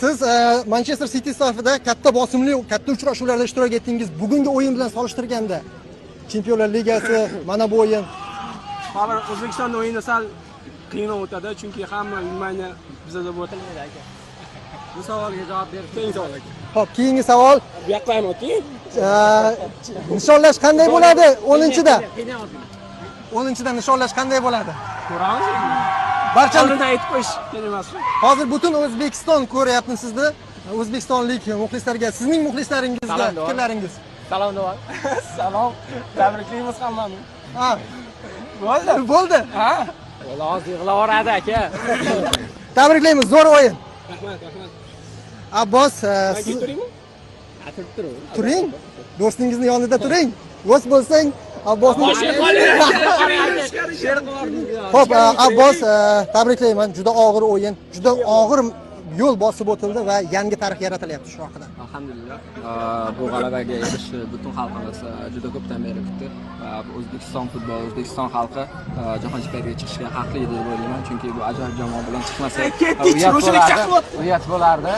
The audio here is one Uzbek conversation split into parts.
Siz Manchester City safida katta bosimli, katta uchrashuvlarda ishtirok etdingiz. Bugungi o'yin bilan solishtirganda Chempionlar Ligasi, mana bu o'yin. Hozir O'zbekistonning o'yini sal qiyinroq o'tadi, chunki hamma nimani bizada bo'ladi aka. Bu savolga javob berish. Keyingi savol aka. Xo'p, keyingi savol. Bu yoqqa ham o'ting. Nishonlash qanday bo'ladi 10-da? 10-da nishonlash qanday bo'ladi? Ko'ramiz. Barcha oldindan aytib qo'yish kerak emasmi? Hozir butun O'zbekiston ko'ryapti sizni. O'zbekistonlik muxlislarga, sizning muxlislaringizga fikrlaringiz. Salom Dovon. Salom. Tabriklaymiz hammani. Ha. Bo'ldi. Bo'ldi. Ha. Hozir yig'laveradi aka. Tabriklaymiz, zo'r o'yin. Rahmat, rahmat. Abbos, siz turingmi? Turing. Do'stingizni yonida turing. Do'st bo'lsang, Abbosni Xo'p, Abbos, tabriklayman. Juda og'ir o'yin, juda og'ir yo'l bosib o'tildi va yangi tarix yaratilyapti shu haqida. Alhamdulillah. Bu g'alabaga erishishni butun xalqimiz juda ko'pdan beri kutdi. O'zbekiston futboli, O'zbekiston xalqi jahon chempionatiga chiqishga haqli deb o'ylayman, chunki bu ajoyib jamoa bilan chiqmasak uyat bo'lardi.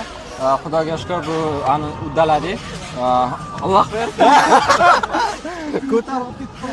Xudoga shukr, bu ani uddaladik. Alloh berdi. Ko'tarib ketdi.